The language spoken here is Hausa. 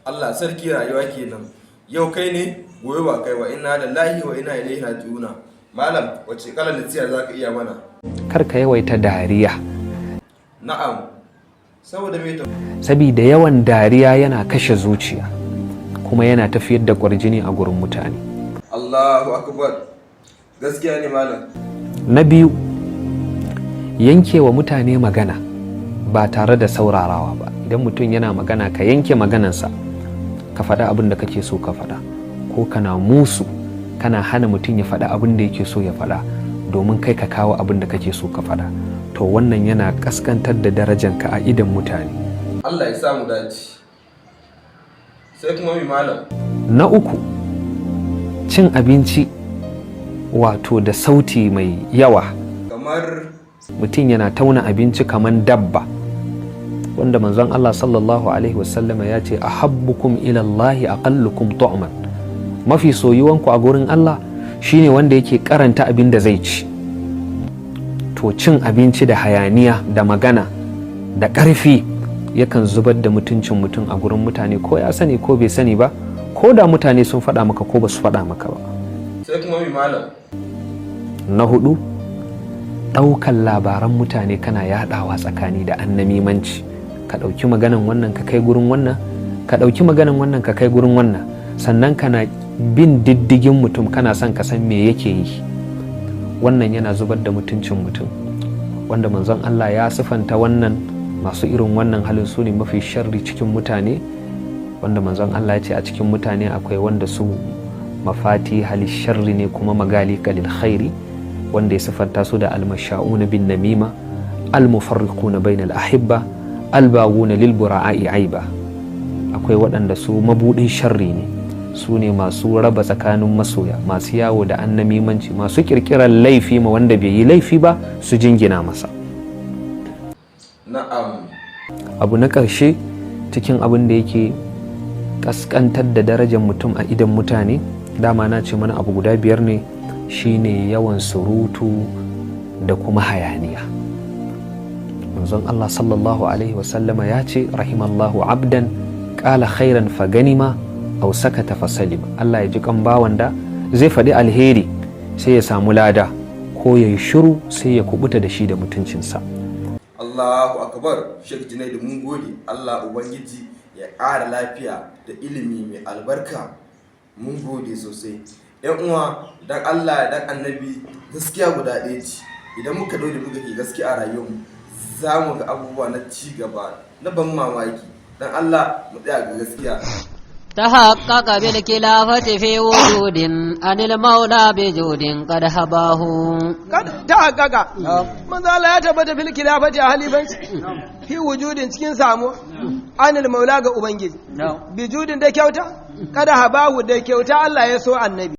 Allah sarki, rayuwa kenan. Yau kai ne, gobe ba kai wa. Inna lillahi wa inna ilaihi raji'una. Malam, wace kalar nasiha zaka iya mana? Kar ka yawaita dariya. Na'am, saboda me to? Sabida yawan dariya yana kashe zuciya kuma yana tafiyar da kwarjini a gurin mutane. Allahu akbar, gaskiya ne malam. Na biyu, yankewa mutane magana ba tare da saurarawa ba. Idan mutum yana magana, ka yanke maganansa, ka faɗi abin da kake so ka faɗa, ko kana musu, kana hana mutum ya faɗi abin da yake so ya faɗa domin kai ka kawo abin da kake so ka faɗa, to wannan yana ƙasƙantar da darajanka a idon mutane. Allah ya sa mu dace. Sai kuma mi, malam? Na uku, cin abinci wato da sauti mai yawa. Kamar? Mutum yana tauna abinci kamar dabba, wanda manzon Allah sallallahu alaihi wasallama ya ce: "Ahabbukum ila Allahi aqallukum tu'man." Mafi soyuwanku a gurin Allah shine wanda yake karanta abin da zai ci. To cin abinci da hayaniya da magana da ƙarfi yakan zubar da mutuncin mutum a gurin mutane, ko ya sani ko bai sani ba, ko da mutane sun faɗa maka ko ba su faɗa maka ba. Sai kuma mi, malam? Na hudu, ɗaukan labaran mutane kana yaɗawa tsakani da annamimanci. Ka ɗauki maganan wannan ka kai gurin wannan, ka ɗauki maganan wannan ka kai gurin wannan, sannan kana bin diddigin mutum, kana son ka san me yake yi. Wannan yana zubar da mutuncin mutum, wanda manzon Allah ya sifanta wannan, masu irin wannan halin su ne mafi sharri cikin mutane, wanda manzon Allah ya ce a cikin mutane akwai wanda su mafati hali sharri ne kuma magali kalil khairi, wanda ya sifanta su da almasha'una bin namima, almufarriquna bainal ahibba, albaguna lil bura'i aiba. Akwai waɗanda su mabudin sharri ne, su ne masu raba tsakanin masoya, masu yawo da annamimanci, masu kirkirar laifi ma wanda bai yi laifi ba su jingina masa. Abu na ƙarshe cikin abin da yake ƙasƙantar da darajar mutum a idon mutane, dama na ce mana abu guda biyar ne, shine yawan surutu da kuma hayaniya. Manzon Allah sallallahu alaihi wasallama ya ce: "Rahimallahu abdan qala khairan fa ganima aw sakata fa salima." Allah ya ji kan bawan da zai faɗi alheri sai ya samu lada, ko ya yi shiru sai ya kubuta da shi da mutuncinsa. Allahu akbar! Sheikh Junaidu, mun gode. Allah ubangiji ya ƙara lafiya da ilimi mai albarka. Mun gode sosai. Yan uwa, dan Allah dan annabi, gaskiya guda ɗaya ce. Idan muka dole muka ke gaskiya a rayuwarmu, za mu ga abubuwa na ci gaba na ban mamaki. Dan Allah mu tsaya ga gaskiya. تحقق بالخلافة في وجود عن المولى بجود قد هباه. Ta haƙaƙa, manzo Allah ya tabbata fil khilafati, a halifanci, fi wujudin, cikin samu, anil maula, ga ubangiji, bi judin, da kyauta, kada habahu, da kyauta Allah ya so annabi.